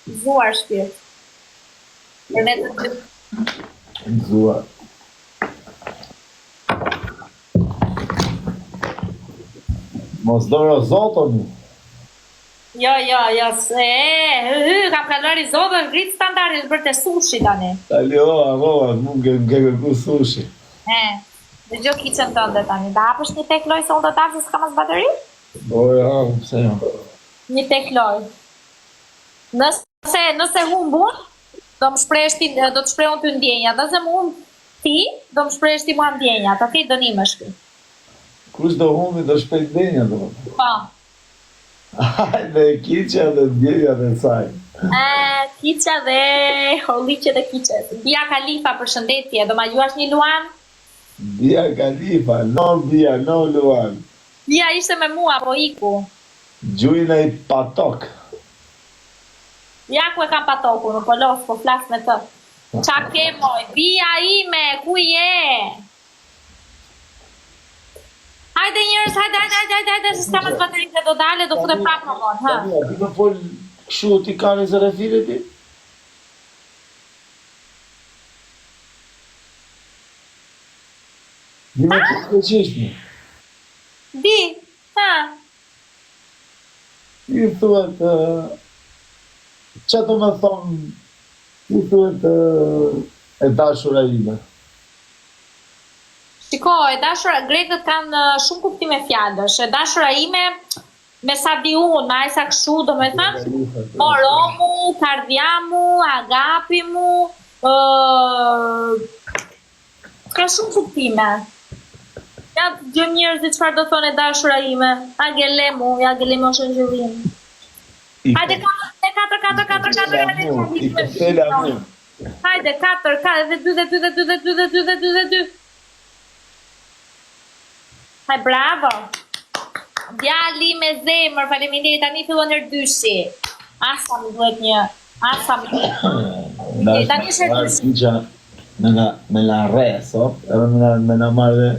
Gëzuar shpirt. Për ne të dy. Gëzuar. Mos do rizoto mi. Jo, jo, jo, se, e, hy, hy, kam kaluar rizoto, ngrit standardin, është bërë te sushi tani. Tani o, harrova, mu më ke kërku sushi. E, dëgjo kiçen tënde tani, ta hapësh një tek lojë se unë do të hap se s'kam as bateri? Po, ja, pse jo. Një tek lojë. Nëse, nëse humb unë, do më shprehësh ti, do të shpreh unë ty ndjenjat. Nëse më humb ti, do më shprehësh ti mua ndjenjat. Okej, dënim është ky. Kush do humbi do shpreh ndjenjat, domethënë. Po. Hajde, kiça dhe ndjenjat e saj. E, kiça dhe holliqet e kiçes. Bia Kalifa, përshëndetje, do ma gjuash një luan? Bia Kalifa, no Bia, no luan. Bia ishte me mua, po iku. Gjujna i patok. Ja ku e kam patokun, nuk po los, po flas me të. Ça ke moj, bia ime, ku je? Hajde njerëz, hajde, hajde, hajde, hajde, hajde, se s'kam as bateri se do dale, do futem prapë më vonë, ha. Tani, a di me fol kështu ti ka një zërefire ti? Di me fol greqisht mi. Di, ha. I thuhet, ça do me thonë, i thuhet e dashura ime? Shiko, e dashura, grekët kanë shumë kuptime fjalësh. E dashura ime, me sa di unë, me aq sa kështu, do me thënë, μωρό μου, καρδιά μου, αγάπη μου, ë, Ka shumë kuptime. Ja të dëgjojmë njerëzit çfarë do thonë e dashura ime. Άγγελέ μου, άγγελέ μου është angjëlli im. Hajde 4 4 4 4 4 4 Hajde 4 4 dhe 2 dhe 2 dhe 2 dhe 2 dhe 2 dhe 2 dhe 2. Haj bravo. Djali me zemër, faleminderit. Tani fillon erdyshi. Asa më duhet një. Asa më duhet. Tani është erdyshi. Me na me na rre sot, edhe me na me na marrë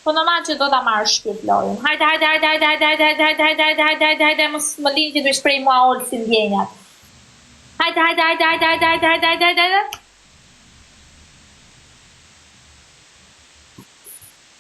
Po normal që do ta marrë shpirt lojën. Hajde, hajde, hajde, hajde, hajde, hajde, hajde, hajde, hajde, hajde, hajde, hajde, hajde, mos më lini që të shpreh mua Olsi ndjenjat. Hajde, hajde, hajde, hajde, hajde, hajde, hajde, hajde, hajde, hajde.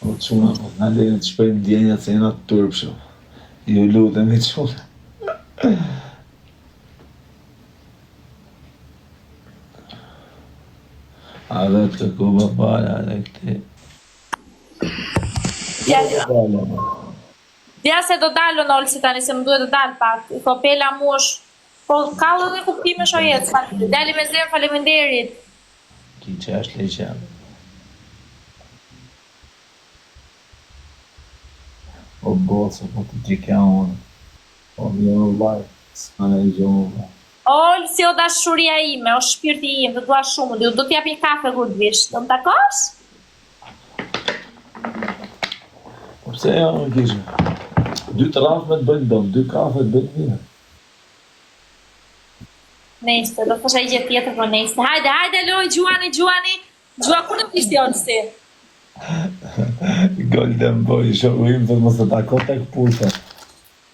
O çuna, mos na lini të shprehim ndjenjat se jena të turpshëm. Ju lutemi çuna. A dhe të kuba pala dhe këti. Ja, ja se do dalë në Olsi tani, se më duhet të dalë pak. I κοπέλα μου është, po ka dhe kuptime sho jetë. Dali me zemër, faleminderit. Kiqa është legjendë. O boca, po të gjikja unë. O mirë o vllai, s'ka ndonjë gjë o vlla. Olsi o dashuria ime, o shpirti im, të dua shumë, do të jap një kafe kur të vish. Do më takosh? Po pse jo, më kishe? Dy të rrafme të bëjnë dëm, dy kafe të bëjnë mirë. Nejse, do thosha një gjë tjetër, po nejse. Hajde, hajde, loj, gjuani, gjuani. Gjua kur do të vish Olsi? Golden Boy, shoku im thotë mos e tako tek puta.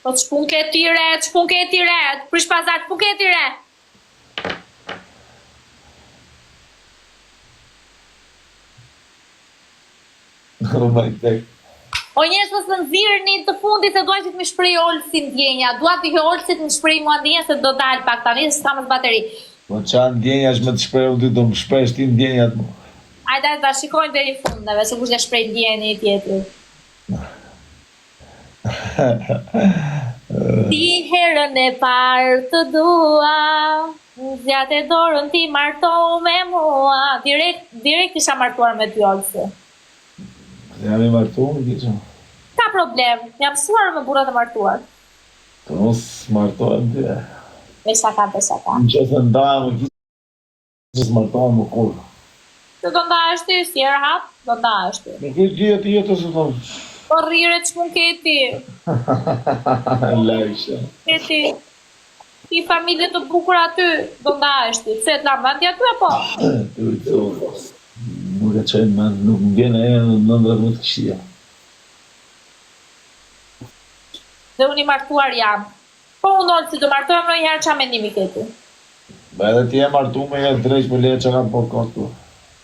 Po ç'punë ke ti re, ç'punë ke ti re, prish pazar, ç'punë ke ti re? Oh my god. O njerëz mos më nxirrni të fundit se dua që të më shpreh Olsi ndjenja. Dua të Olsi të më shpreh mua ndjenja se do dal pak tani se s'kam as bateri. Po ça ndjenja është me të shprehur ty, do më shprehsh ti ndjenjat mua. Hajde, hajde, ta shikojmë deri në fund neve se kush do shpreh ndjenjën e tjetrit. Ti herën e parë të dua, zgjate dorën ti martohu me mua. Direkt, direkt isha martuar me ty Olsi. Jam i martuar, kisha. Ka problem, jam mësuar me burrat e martuar. Po mos martohem ty. Bëj shaka, bëj shaka. Në qoftë se ndahem, kisha s'martohem më kurrë. Se do ndahesh ti, si e rahat, do ndahesh ti. Nuk e di atë jetë se do. Po rrire ç'mund ke ti? Lajsha. Ke ti? Ti familje të bukur aty, do ndahesh ti. Pse të la mendja aty apo? Nuk e çoj mend, nuk më vjen e në ëndrrat më të këqija. Dhe unë i martuar jam. Po unë Olsi do martohem ndonjëherë ça mendimi ke ti? Ba edhe ti e martume je dreq po leje ça kam bo kot këtu.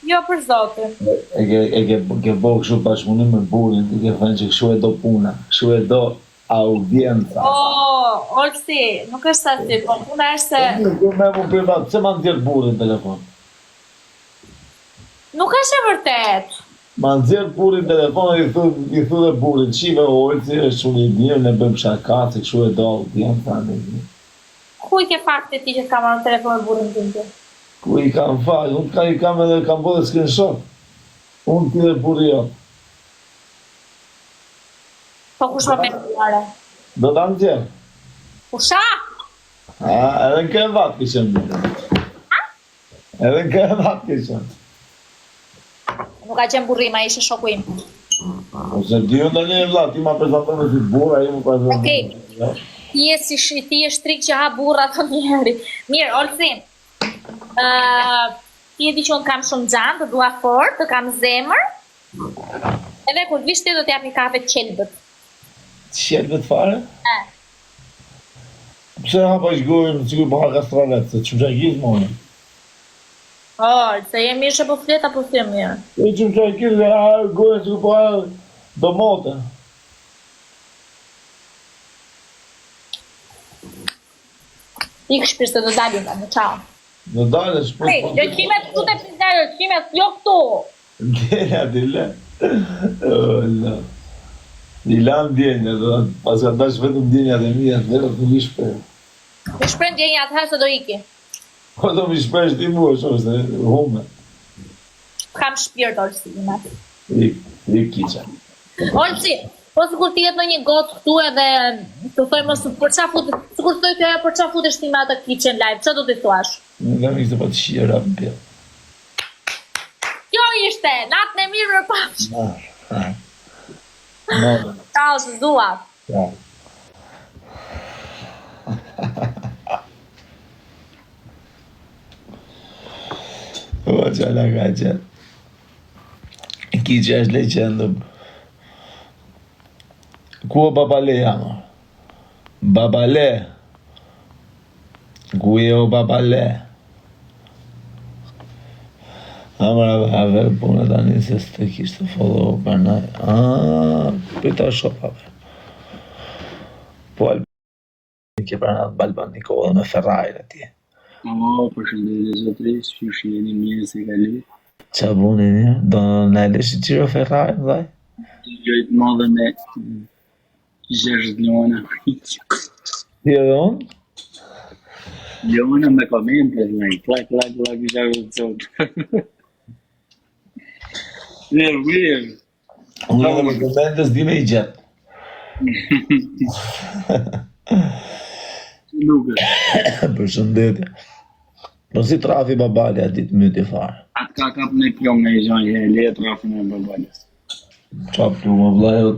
Jo për zotin. E ke e ke ke bo kështu bashkëpunim me burrin ti ke thënë që kështu e do puna, kështu e do audienca. O Olsi, nuk është ashtu, po puna është se Po mirë, jo me mu privat, pse ma nxjerr burrin në telefon? Nuk është e vërtetë. Ma nxjerr burrin në telefon dhe i thu i thu dhe burrit, shife Olsi është shumë i mirë, ne bëjmë shaka se kështu e do audienca ne. Ku i ke fakte ti që të kam marrë në telefon me burrin tim ti? Ku i kam fakte, unë ka i kam edhe kam bërë dhe screenshot. Unë ti dhe burri jot. Po kush më merr fare? Do ta nxjerr. Kusha? A, edhe në krevat ke qenë. Edhe në krevat ke qenë. Nuk ka qenë burri im, ai ishte shoku im. Po s'e di unë tani vlla, ti ma prezantove si burrë, ai më prezanton. Okej. Ti je si sh, ti je shtrigë që ha burra të njeri. Mirë, Olsi. Ë, ti e di që unë kam shumë xhan, të dua fort, të kam zemër. Edhe kur të vish ti do të jap një kafe të qelbët. Të qelbët fare? E. Pse hap aq gojën sikur po ha kastravet, se çumçakëz more. Oh, se je mirë që po flet apo s'je mirë? E çumçakëz e ha gojën sikur po ha domate. Ik shpirt se do dalim tani, ciao. Do dalësh, po. Hey, lëqimet këtu te pizza, lëqimet jo këtu. Ndjenja ti le. O, la. I lan ndjenja, do pas ka dash vetëm ndjenjat e mia, të vetat nuk i shpreh. I shpreh ndjenjat ha se do iki. Po do m'i shprehsh ti mua, shumë se hume. Kam shpirt Olsi ime. Ik, ik kiqa. Olsi, po sikur të jetë ndonjë goc këtu edhe të thoj mos për çfarë fut, sikur të thoj kjo për çfarë futesh ti me atë kiçen live, çfarë do t'i thuash? Nuk kam ishte pa të shqira në pjellë. Kjo ishte, natën e mirë mirupafshim. Natën. Ciao, të dua. Ciao. Po, që ala ka qenë. Kiqa është legjendë. Ku o babale jam? Babale. Ku je o babale? Amra a ver punë tani se s'të kishte follow prandaj. Ah, prit ta shoh pa. Po Alban ke pranë atë Alban Nikolla me Ferrari atje. Po, përshëndetje zotri, qysh jeni mirë si kaloi? Ça buni mirë? Do na e lësh xhiro Ferrari vllai? Gjojt madhe me 6 luana. Ti edhe unë? Luana me komente, vllai, klak, klak, klak, isha e sot. Mirë, mirë. Unë edhe me komente s'di me i gjetë. Nuk është. Përshëndetje. Po si trafi babali atë ditë myti fare. Atë ka kap në plumb në i gjonë, e le trafin e babalës. Qa plumb, o vlla, jo,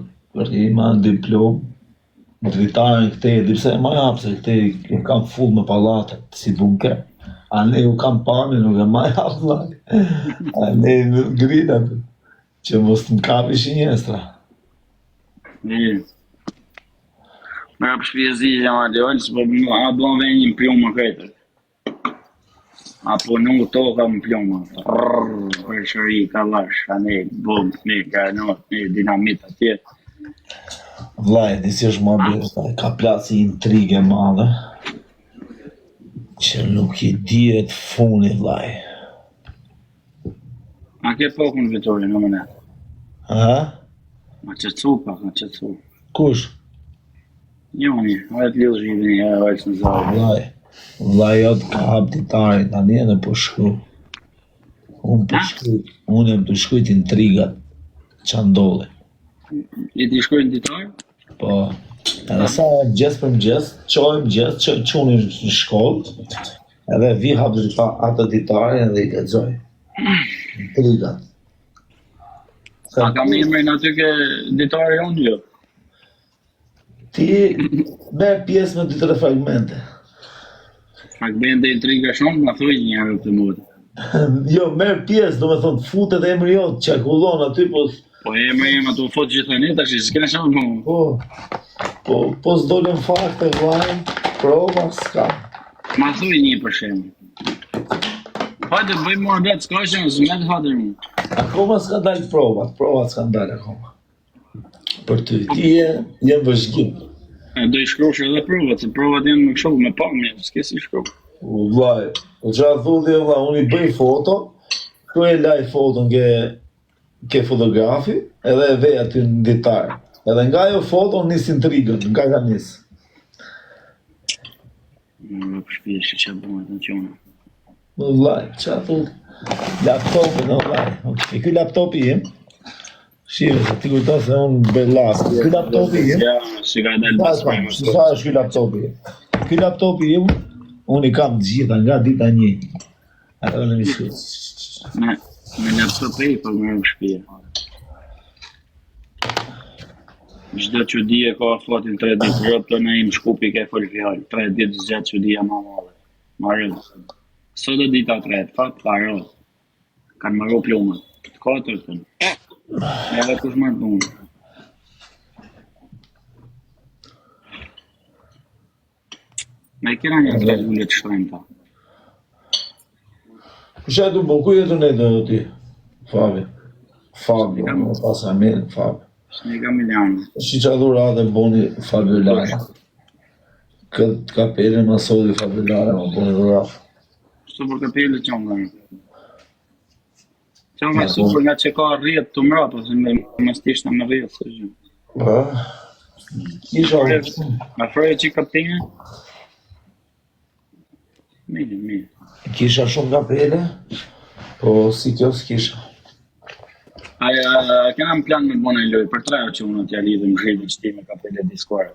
rima, dy plumb, dritaren këtej, di pse e maj hap, se këtej e kam full me pallate, si bunker. Anej u kam pamje, nuk e maj hap, vlla. Anej në grinë aty, që mos të më kapi shënjestra. Mirë. Më rëpë shpije zi që jam atë olës, po a bon dhe një plumb më krejtër. A punu toka më plumba, rrrr, breshëri, kallash, anej, bom, ne, granat, ne, dinamit atje. Vlla, e di si është muhabeti, vlla, ka plasi intrigë e madhe, që nuk i dihet funi, vllai. A ke pokun Vitorin, në më ne? Ha? Ma qetësu pak, ma qetësu. Kush? Njoni, a e të lidhë zhivë një herë, vajtë në zarë. Vllai, vllai jot ka hap ditarin tani edhe po shkruaj. Unë po shkruaj, unë jam të shkruajt intrigat ça ndodhi. I ti shkruaj në ditar? Po. Edhe sa e mëngjes për mëngjes, çoj mëngjes, çoj çunin në shkollë, edhe vi hap dita, atë ditarin edhe i lexoj. Intrigat. A kam emrin aty ke ditari unë jo? Ti merr pjesë me dy tre fragmente. Fragmente intriga shumë, ma thuj një herë të mund. jo, merr pjesë, do me thonë, futet emri jot, qarkullon aty, po... Po emri im ato fut gjithë ne, tash s'kena shumë më. Po, po, po s'dolën fakte, vllai. Prova s'ka. Ma thuj një për shembull. Hajde bëjmë muhabet, s'ka që në zmet hajde mu. Akoma s'ka dalë provat, provat s'kan dalë akoma. Për ty, ti je, je në vëzhgim. E do i shkruash edhe provat, se provat janë me kështu, me pamje, s'ke si shkru. O vllai, o ça thu ti vlla, unë i bëj foto, këtu e laj foton ke ke fotografi, edhe e vej aty në ditar. Edhe nga ajo foto nis intrigën, nga ka nis. Në shtëpi që ç'a bëhet në qona. O vllai, ça thu? Laptopin, o vllai. E ky laptopi im, Shihe, se ti kujton se unë bëj llaf. Ky laptopi im. Ja, si ka dalë pas pa. Si sa është ky laptopi? Ky laptopi im, unë i kam të gjitha nga dita një. Ato në mishë. Me, me laptop e i po më në shtëpi. Çdo çudi e ka afatin 3 ditë, rob të në im shkupi ke fol fjalë, 3 ditë zgjat çudia ma madhe. Marrë. Sot e dita tretë, fat paro. Kanë marrë plumën. Të katërtën. Edhe kush marrë punë. Me kena një tre lule të shtrenjta. Kush e du, po ku je tu nejtë ti? Fabi. Fabi, më pas Amin, Fabi. S'ne kam Milano. Si që dhuratë e boni Fabio Lara. Këtë kapelën ma solli Fabio Lara, ma boni dhuratë. Super kapelë që nga. Që nga super nga që ka rrjet të mrapa, se me mos t'ishte me rrjet, së gjë. Po. Kisha Ma froje që kapelën? Mirë, mirë. Kisha shumë kapele, po si kjo s'kisha. A, a, kena në plan me bo një lojë, për tre që unë t'ja lidhëm zhilin që ti me kapele Discord.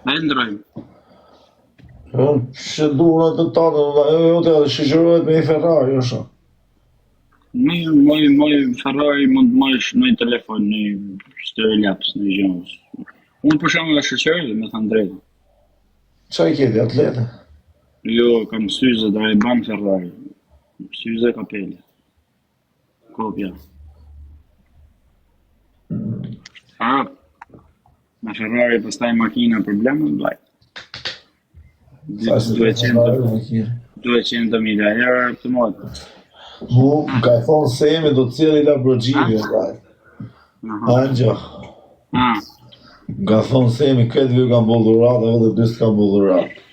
Ne ndrojmë. Unë që dura të tatën, dhe ajo jote edhe shoqërohet me një Ferrari, jo sha. Një, moj, moj Ferrari mund të marrësh në telefon, në stilolaps, në gjë. Unë për shembull e shoqëroj, me thënë drejtën. Ça i ke ti, atlete? Jo, kam syze, dhe e ban Ferrari. Syze kapele. Kopja. A, me Ferrari pastaj makina problem, vllai. Sa se 200 200 mijë euro të motë. Mu, më ka thonë Semi do të sjellë Lamborghini, vllai. Angjo. Më ka thonë Semi, këtë vjë kam bo dhuratë, edhe dy s'kam bo dhuratë.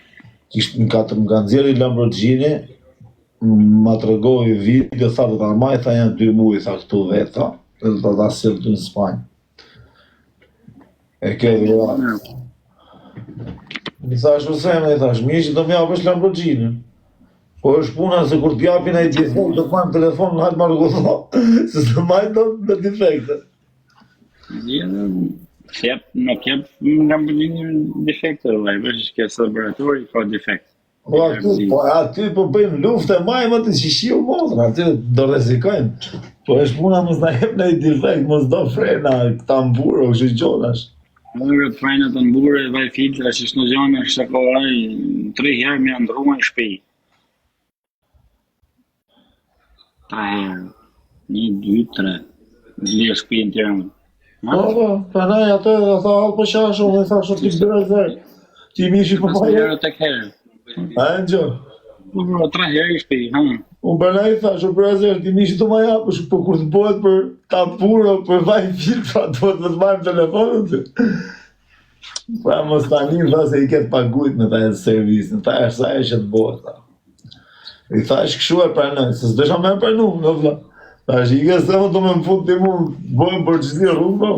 Kishtë më ka të më ka nxjerrë Lamborghini, Ma tregoi video, tha do ta maj, tha janë dy muaj, tha këtu vetë, tha, dhe do ta sjell ty në Spanjë. E ke dhuratë. I thash o Semi, i thash, mirë që do më japësh Lamborghini. Po është puna se kur t'japin ai defekt, do të marr telefon në hajt marrë rregullo, se s'do marr dot me defekte. Jep, nuk jep Lamborghini defekte, vllai, veç ke laboratori ka defekt. Po aty, po aty po bëjmë luftë e majmë aty që shiu motra, aty do rrezikojmë. Po është puna mos na jep ndonjë defekt, mos do frena, tamburo, kështu gjonash. Mërë frena tambure, vaj filtra, që shnë gjona, që ka ai, tre herë më janë ndruar në shtëpi. Tre herë. Një, dy, tre. Zle shtëpi në Tiranë. Po, po, prandaj atë edhe tha, "Al po qash, unë i thashë ti brother. Ti mishi po pa. Herë tek herë. A e ngjo? Po, po, tre herë i shtëpi, ha. Unë prandaj i thashë, brother, ti mishi do ma japësh, po kur të bëhet për tamburo, për vaj filtra, duhet të të marrim telefonin ty. Pra mos tani tha se i ke të pagujt me ta e servisin, tha është sa e që të bëhet, tha. I thash kështu e pranoj, se s'desha me e pranu, në vlla. Thash, i ke se më do me më fut ti mu, bëhem për çdo rrugë, po.